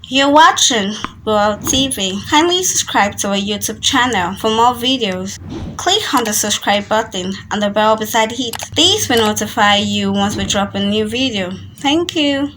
You're watching World TV. Kindly subscribe to our YouTube channel for more videos. Click on the subscribe button and the bell beside it. This will notify you once we drop a new video. Thank you.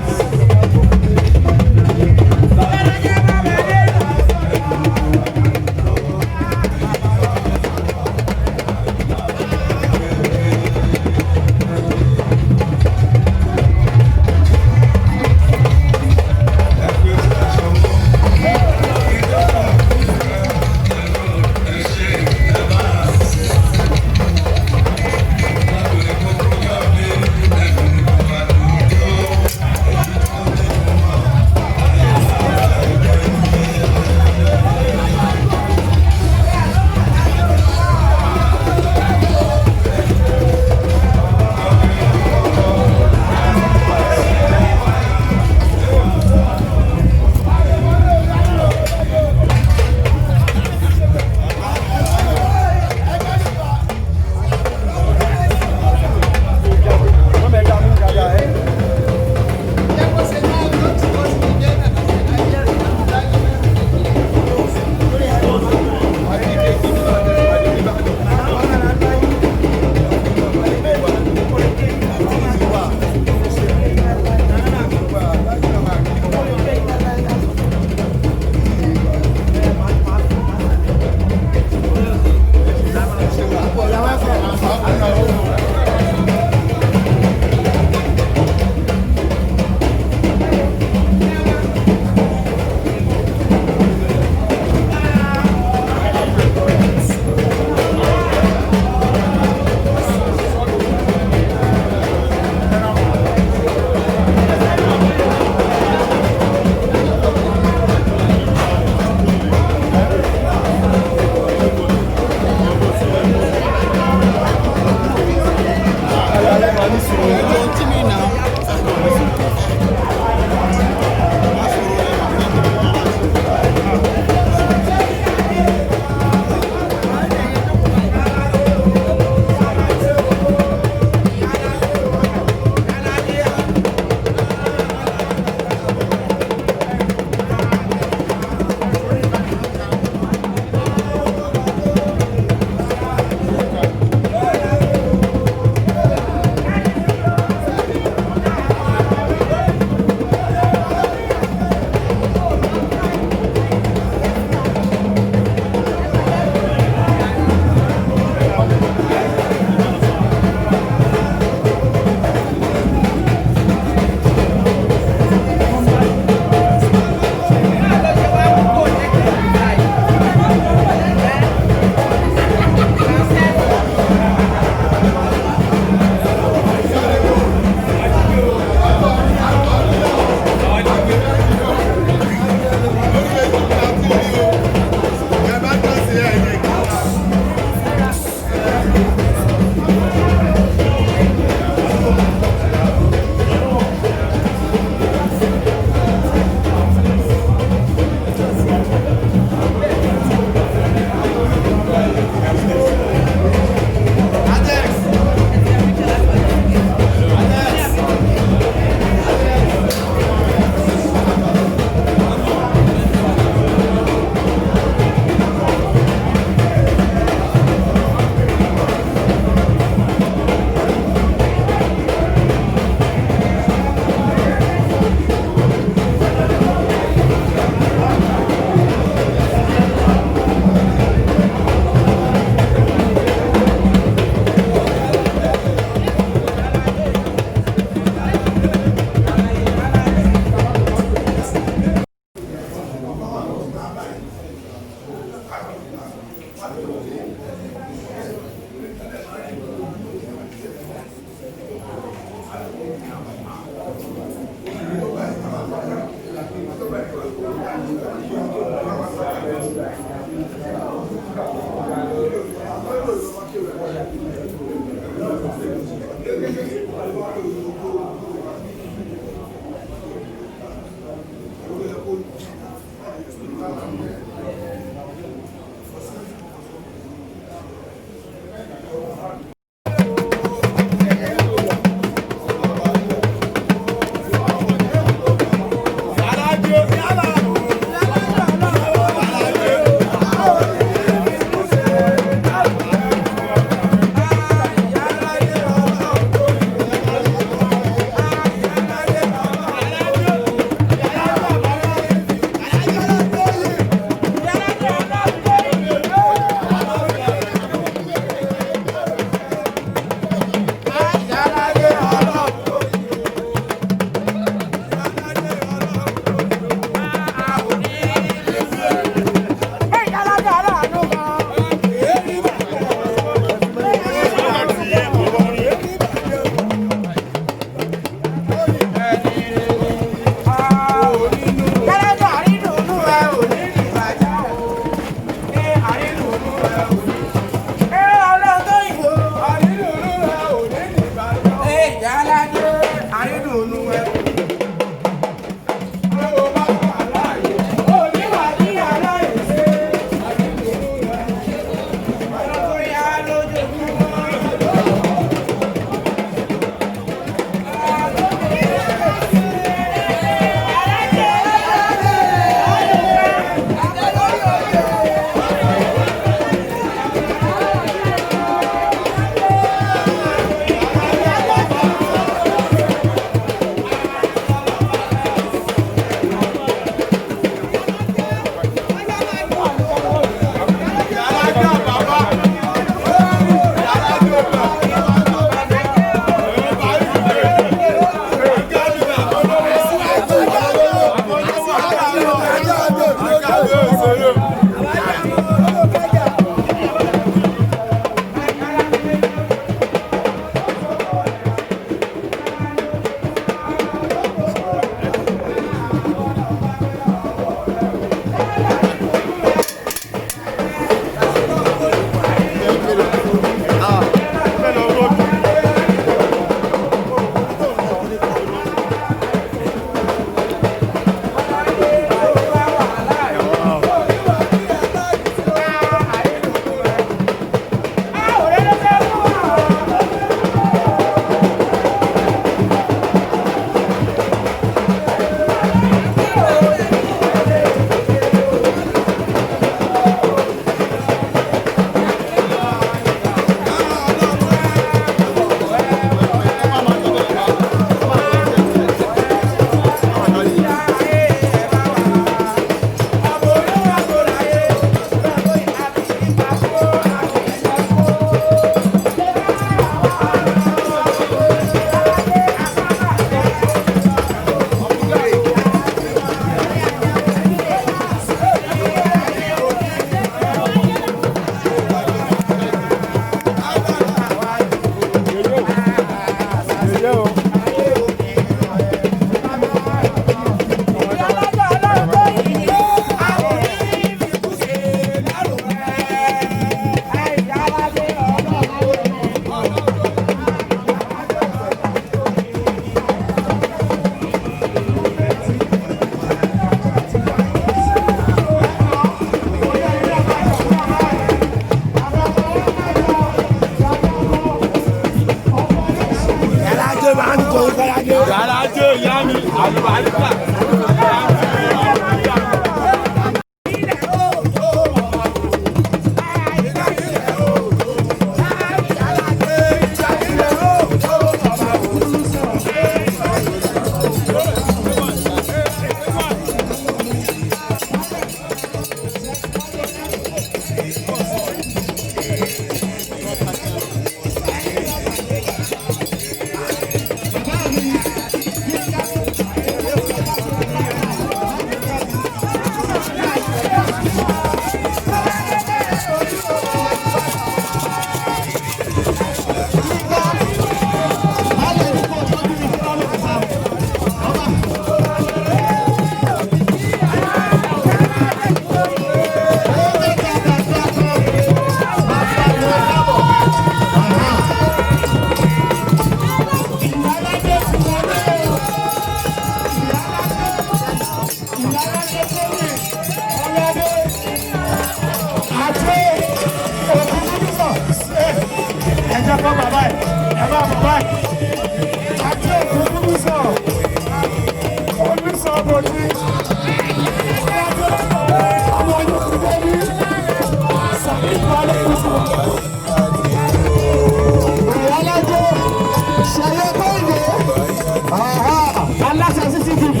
Aláṣẹ CCTV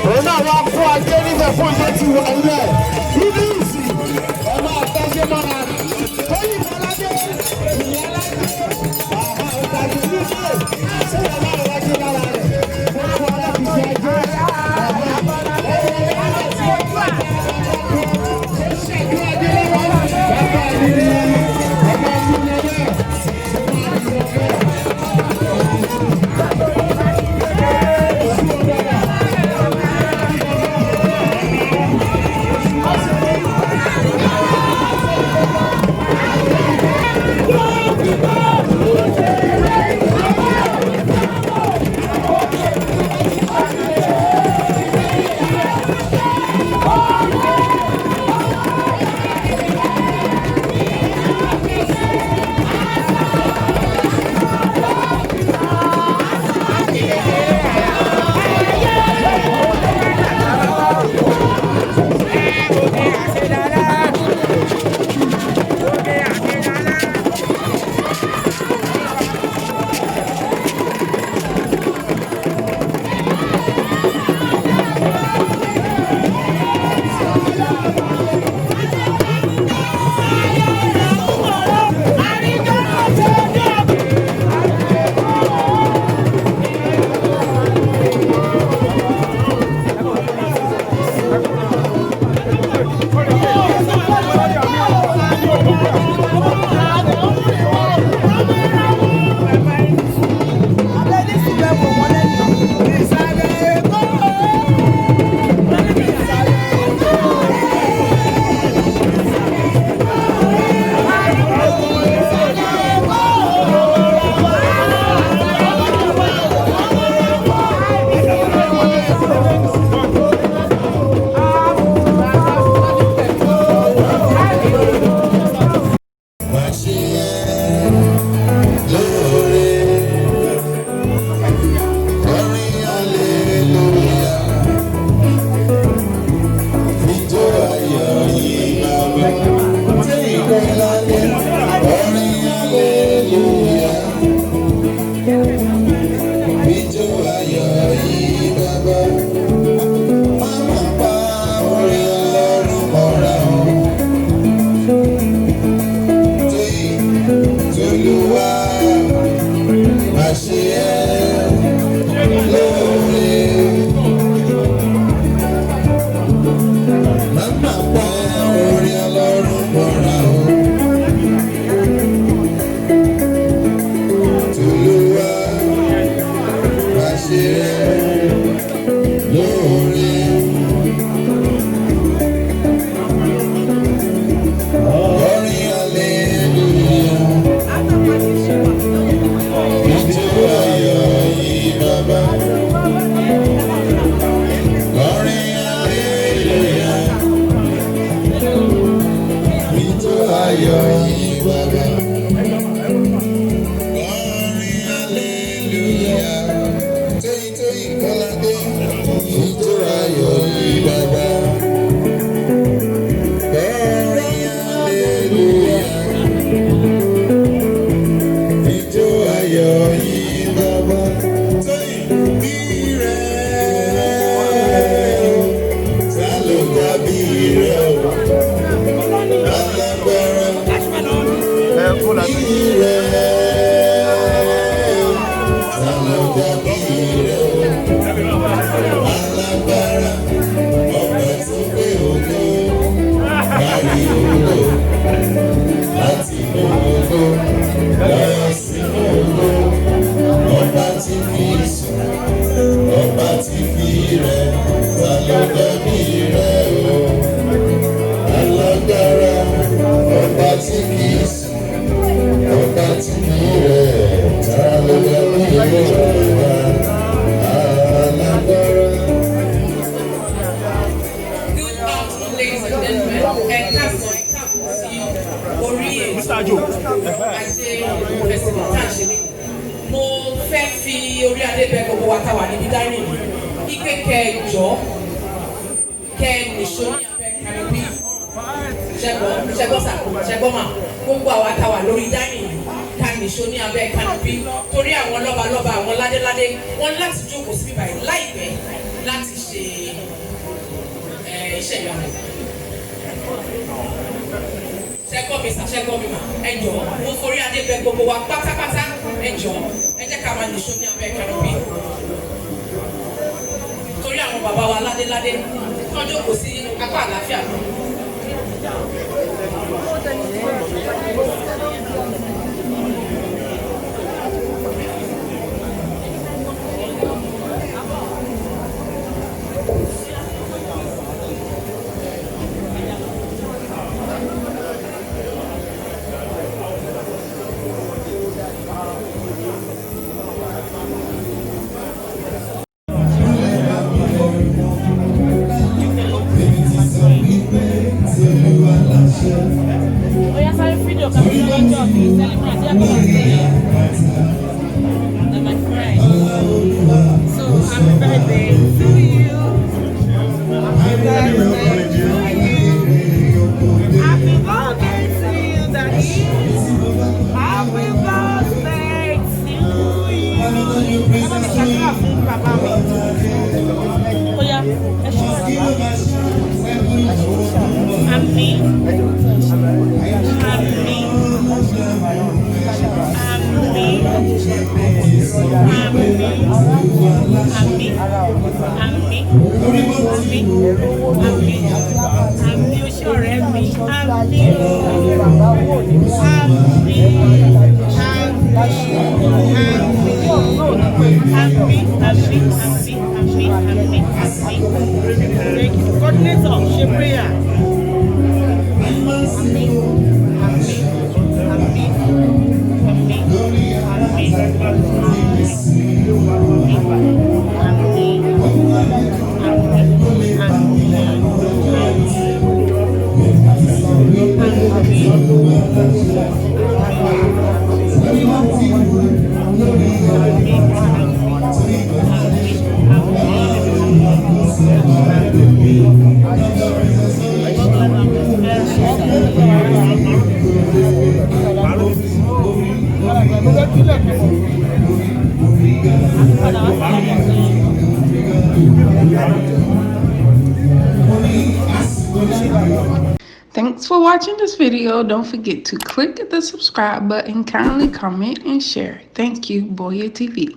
òun náà wá kó ajé níbẹ̀ fún iṣẹ́ tí wà nílẹ̀ ibi ìsìn ẹ máa tẹ́sí mọ́ra tóyìn bọ́ládé ìyálàjẹ àhà ìtàgé níbẹ̀ ṣé ìyá náà wájú lára rẹ̀ gbogbo alákìíṣẹ́ ajé Ló dàbí rẹ̀ o? Alágbára, ọba tí kì í sùn, ọba tí kì í rẹ̀, ta ló dàbí rẹ̀ o? Alágbára. Good afternoon, ladies and gentlemen. Ẹ káàsán, ẹ káàbọ̀ sí orí ètò Ajé Festival tá à ń ṣe ní. Mo fẹ́ fi orí adé bẹ̀ gbogbo wa tá wà níbi dining yìí. Ike kẹjọ kẹ nìṣó ní abẹ́ canopy. Ṣẹ́gbọ́n ṣẹ́gbọ́n sà ṣẹ́gbọ́n mà, gbogbo àwa tá wà lórí dining yìí, ká nìṣó ní abẹ́ canopy torí àwọn lọ́balọ́ba, àwọn ládéládé, wọ́n láti jókòó síbí báyìí láìpẹ́ láti ṣe iṣẹ́ ìyanu. Ṣẹ́gbọ́n mi sà, ṣẹ́gbọ́n mi mà, ẹ jọ̀ọ́, mo forí adé bẹ̀ gbogbo wa pátápátá, ẹ jọ̀ọ́, ẹ jẹ́ ká máa nìṣó ní abẹ́ canopy torí àwọn bàbá wa ládéládé tán jókòó sí apá àlàáfíà náà. Èmi ti sọ wípé tolúwa láṣẹ. Oya, sáré fídíò kan sí lọ́jọ́ bí celebrant yà kọ́ máa tẹ̀lé. Na my friend. So happy birthday to you. Happy birthday to you. Happy birthday to you, Daddy. Happy birthday to you. Ẹ bá mi ṣàdúrà fún bàbá mi. Oya, ẹ ṣe bàbá. Àmín. Àmín. Àmín. Àmín. Àmín. Àmín. Àmín. Àmín. Àmín, o ṣé ọ̀rẹ́ mi. Àmín o. Àmín. Àmín. Àmín. Àmín. Àmín. Àmín. Àmín. Àmín. Thank you. Coordinator, ṣe prayer. Àmín. Àmín. Àmín. Àmín. Àmín. Àmín. Àmín. Àmín. Àmín. Àmín. Àmín. Àmín. Padà wá sí Thanks for watching this video. Don't forget to click the subscribe button, kindly comment and share. Thank you, Boyah TV.